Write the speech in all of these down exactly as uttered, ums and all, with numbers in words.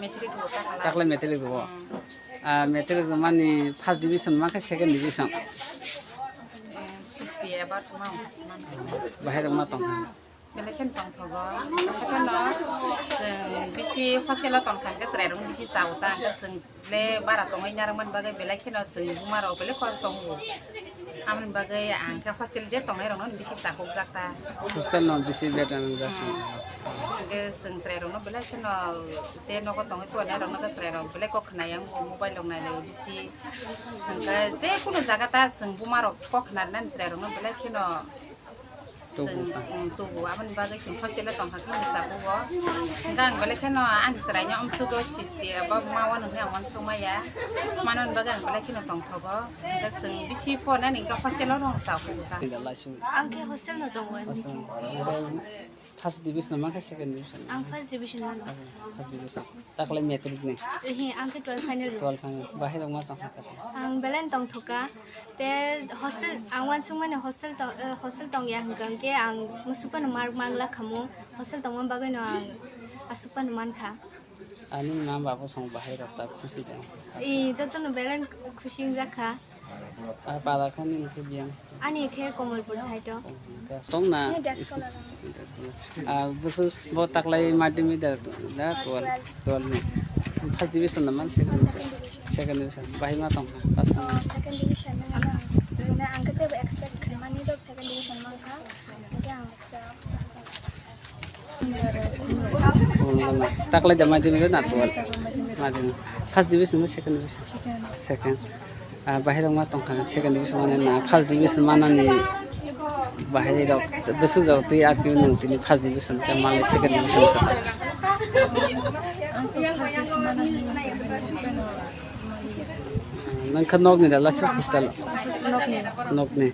Matric bo takla. Taklai matric bo. Hmm. Ah, matric mani first division ma khe second division? Eh, sixty above ma. Bahai rok ma tong kha. Belai kheno tongthogo. Haikhe no chwng bisi hostel o tongkha, hwnkhe chwrairokno bisi chao ta, hwnkhe chwng le bara tongwi narwkmani bagwi belai kheno chwng bumarok belai khorok tongo. Aboni bagwi ang khe hostel je tongnairokno bisi chakukjak ta. Hostel no bisi better wngjak. Hmm. Hwnkhe chwng chwrairokno belai kheno je nogo tongwi porinairokno khe chwrairok belai kok khna yang mobile rok nailai bisi. Hwnkhe je kunu jaga ta chwng bumarok kok khna rwnani chwrairokno belai kheno Tubu chwng, ta. Mm, tubu. Aboni bagwi chwng hostel o tongkha khe chakhugo. Hwnkhe ang belai kheno ani chwraino amswgo sisti abo ma wano hwnwi ang uansuk maya. Manoni bagwi ang belai kheno tongthogo. Hwnkhe chwng bisi phone ani hwnkhe hostel o no chakhugo ta. Ang khe hostel no tongo ani. Hostel. First division ma khe second division? Ang first division mano. First division. Taklai matric ni? Ehe, ang khe twelve final rw. Twelve final. Bahai rok ma tong kha taklai? Ang belai tongthoka. Te hostel, ang uansukmani hostel to-, eh, hostel tongya hwnkha hwnkhe ang musuk phano mark mangla khamu. Hostel tongma bagwino ang aswk phano mankha. Ani ma babu song bahai rok ta khusi da? Ee, jotono belai khusi wngjak kha. Ah, para kha nini khe biyang? Ani khe Komolpur side o. Tong na? Ni das school. Ah, busu bo taklai madhyamik da, da twelve, twelve ni. First division na man second division? Second division. Bahai ma tong kha, pass. Oh, second division na. Ang khe tebo expect khaimani do second division man kha. Hwnkhe ang Taklai da madhyamik na twelve? Madhyamik. First division na second division? Second. Second. Ah, bahai rok ma tong kha second division mane na first division manani bahai rok bwswk jora twi atwi nwng tini first division khe malai second division khe sa. Ang to first division manani. Nwng kha nokni da lasu hostel? Nokni. Nokni.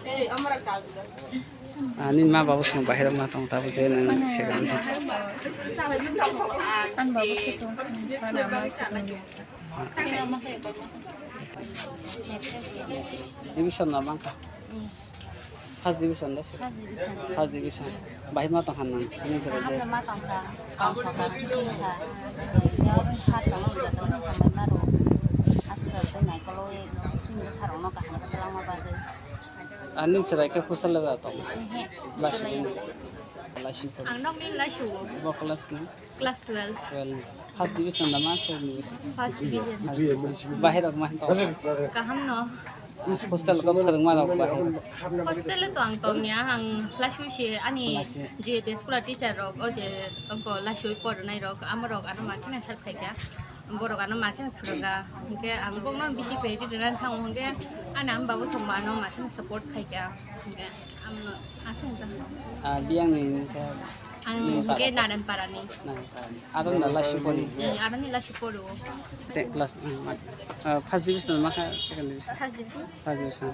Ah, nini ma babu song bahai rok ma tong tabuk je nwng second division. Ani babu khe tong, bana ma second division. Division na bangkha? First division da second? First division. First division. Bahai ma tong kha nwng? Nini sara je. Kaham ma tong kha, tong kha, kha, khusi kha. Yaw sir rok no joto no hambai ma rw. Aswk rok tei naikolwi chini bwsa rok no kaham khe twlangma bagwi. Ani chwrai khe hostel o da tong? Ehe. Class hostel o. Class four. Ang nokni laisu o. Bo class ni? Class twelve. Twelve. First division da ma second division? First division. First division. Bahai rok ma tong? Kaham no. Hostel o phwrwngma rok bahai rok? Hostel o to ang tongya, ang laisu se ani. Laisu. Je school teacher rok, o je ongko laisu pornai rok, amo rok ano ma kheno help khaikha. Borok ano ma kheno phwrwngkha. Hwnkhe ang bokno bisi credit rwna thango, hwnkhe ani ama babu songbo ano ma kheno support khaikha. Hwnkhe amno aswk wngkha. Ah, biyangni hwnkhe? Ang hwnkhe Narenparani. Narenparani. Aro na laisu pori? Hmm, aroni laisu poro. Ten class, hmm, ma-, ah, first division ma kha, second division? First division. First division.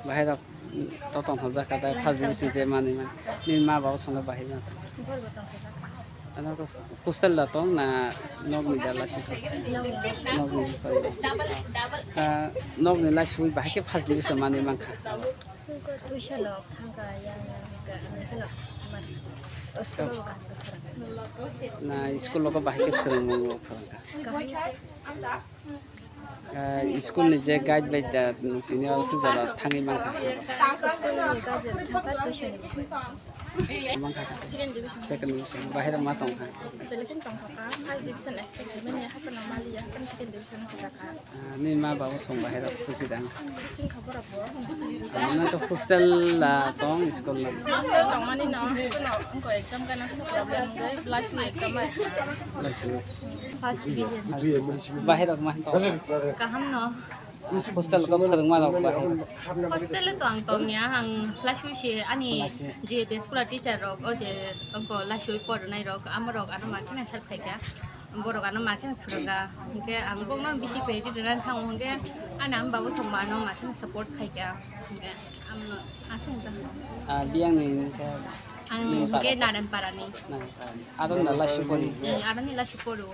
Bahai rok, mm, to tong thok jak kha, first division je mani man. Nini ma babu songno bahai man. Borok tong thok jak kha. Ano ko hostel da tong na nokni da laisu? Nokni. Nokni laisu. Ah, nokni laisu bahai khe first division mani man kha. Tuition rok thangkha yang yang khe, ano kheno ma school rok kaham khe phwrwng. Na school o bahai khe phwrwng, phwrwngkha. Kaham. Ah, school ni je guide bai da, tini o suk jora thangwi mankha. School ni guide bai thangkha tuition ni. Mankha. Second division. Second division. Bahai rok ma tongkha? Belai kheno tongthokha. First division expect khaimani, haphano maliya, haphano second division khajakha. Ah, nini ma babu song bahai rok khusi dang? Khusi wngkha borok bo. Ano to hostel la tong, school la? Hostel tongmani no, haphano wngkha exam gana kisa problem wngwi, laisu exam ai. Laisu. First division. Bahai rok ma tong? Kaham no. Hostel ko phwrwngma rok bahai rok? Hostel o to ang tongya, ang laisu se ani. Laisu. Je school teacher rok, o je ongko laisu pornai rok, amo rok ano ma kheno help khaikha. Borok ano ma kheno phwrwngkha. Hwnkhe ang bokno bisi credit rwna thango, hwnkhe ani ama babu songbo ano ma kheno support khaikha. Hwnkhe amno aswk wngkha. Ah, biyangni hwnkhe? Ang hwnkhe Narenparani. Narenparani. Aro na laisu pori? Hmm, aroni laisu poro.